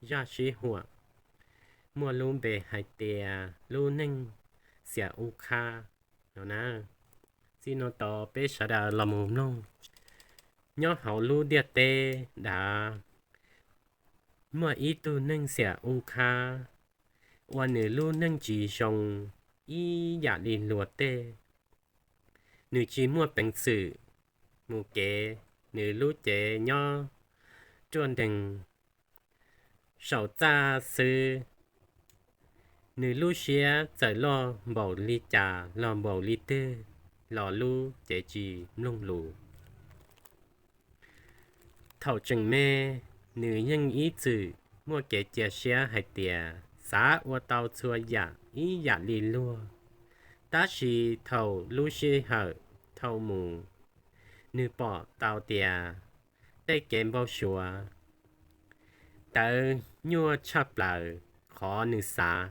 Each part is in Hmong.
zaj sib huam muaj lub npe hais tias lub neej xiam u qhab no na. Txij no tod peb sawv daws los mus mloog. Nyob hauv lub ntiaj teb dav muaj ib tug neeg xiam u qhab uas nws lub neej tsis zoo ib yam li luag tej. Nws tsis muaj peev xwm mus kev, nws lub cev nyob ruaj nreeg saum txaj xwb. Nws lub siab txawm loj npaum li cas los npaum li twg los lub cev tsis mloog lus. Thaum tseem me, nws yeej ib txwm muaj kev cia siab hais tias xav ua tau txhua yam ib yam li luag. Tab sis thaum lub sij hawm dhau mus, nws pom tau tias tej kev npau suav tawv nyuaj tshaj plaws qhov nws xav.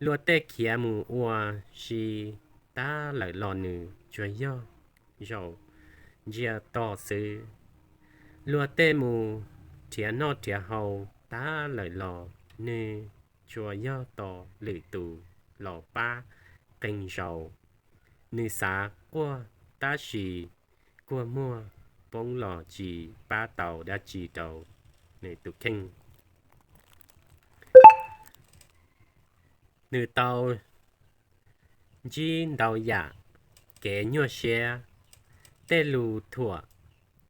Luag tej khiav mus ua si tab lawm los nws tsuas yog zaum ntsia tos xwb. Luag tej mus nrhiav noj nrhiav haus tab lawm los nws tsuas yog tos lwm tus los pab qee zaus. Nws xav quaj tab sis kuag muag poob los tsis pab tau dab tsi rau nws tus kheej. Nws tau ntsib ntau yam kev nyuaj siab, tej lus thuam,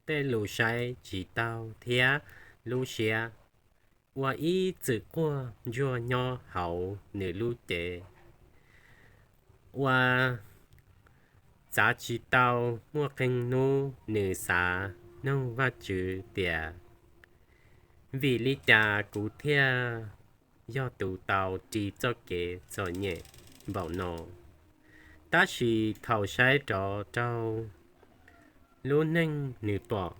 tej lus saib tsis taus thiab lub siab ua ib txwm quaj ntsuag nyob hauv nws lub cev. Ua txav tsis tau, muaj qee hnub nws xav nug Vajtswv tias vim li cas kuv thiaj yog tus tau ris txoj kev txom nyem npaum no. Tab sis thaum saib rov rau lub neej nws pom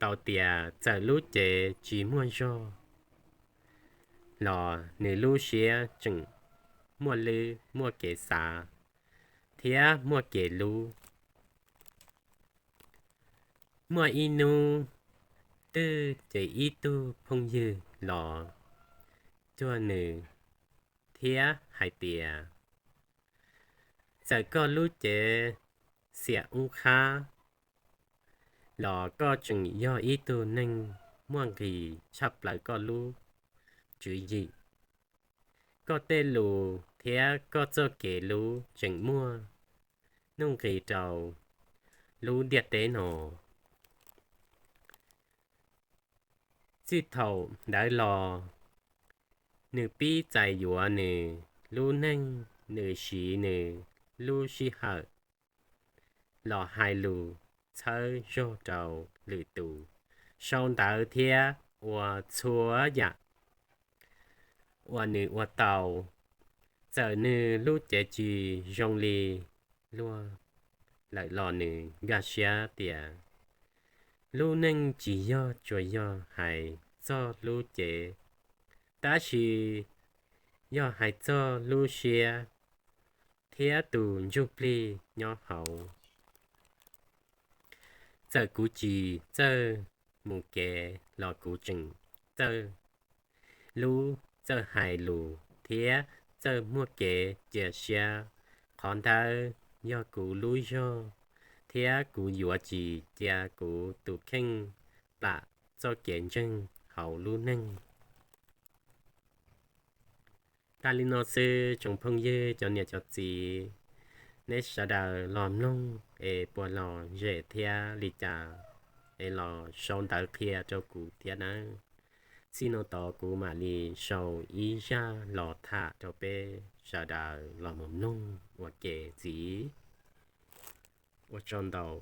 tau tias txawm lub cev tsis muaj zog los nws lub siab tseem muaj lwb, muaj kev xav thiab muaj kev hlub. Muaj ib hnub twg ces ib tug phooj ywg los cuag nws thiab hais tias txawm koj lub cev xiam u qhab los koj tseem yog ib tug neeg muaj nqis tshaj plaws koj lub tswv yim. Koj tej lus thiab koj txoj kev hlub tseem muaj nuj nqis rau lub ntiaj teb no. Txij thaum ntawd los nws pib txais yuav nws lub neej, nws siv nws lub sij hawm los hais lus txhawb zog rau lwm tus, sau ntawv thiab ua txhua yam uas nws ua tau. Txawm nws lub cev tsis zoo li luag lawm los nws nkag siab tias lub neej tsis yog tsuas yog hais txog lub cev, tab sis yog hais txog lub siab thiab tus ntsuj plig nyob hauv. Txawm kuv tsis txawj mus kev los kuv tseem txawj hlub, txawj hais lus thiab txawj muaj kev cia siab. Qhov ntawd yog kuv lub zog thiab kuv yuav tsis cia kuv tus kheej plam txoj kev ntseeg hauv lub neej. Tag li no xwb tsoom phooj ywg, cov niam cov txiv, neb sawv daws los mloog es puas lom zem thiab li cas es los sau ntawv qhia rau kuv thiab nawb. Txij no tod kuv mam li sau ib zaj los tham rau peb sawv daws los mus mloog ua ke ntxiv. Ua tsaug ntau.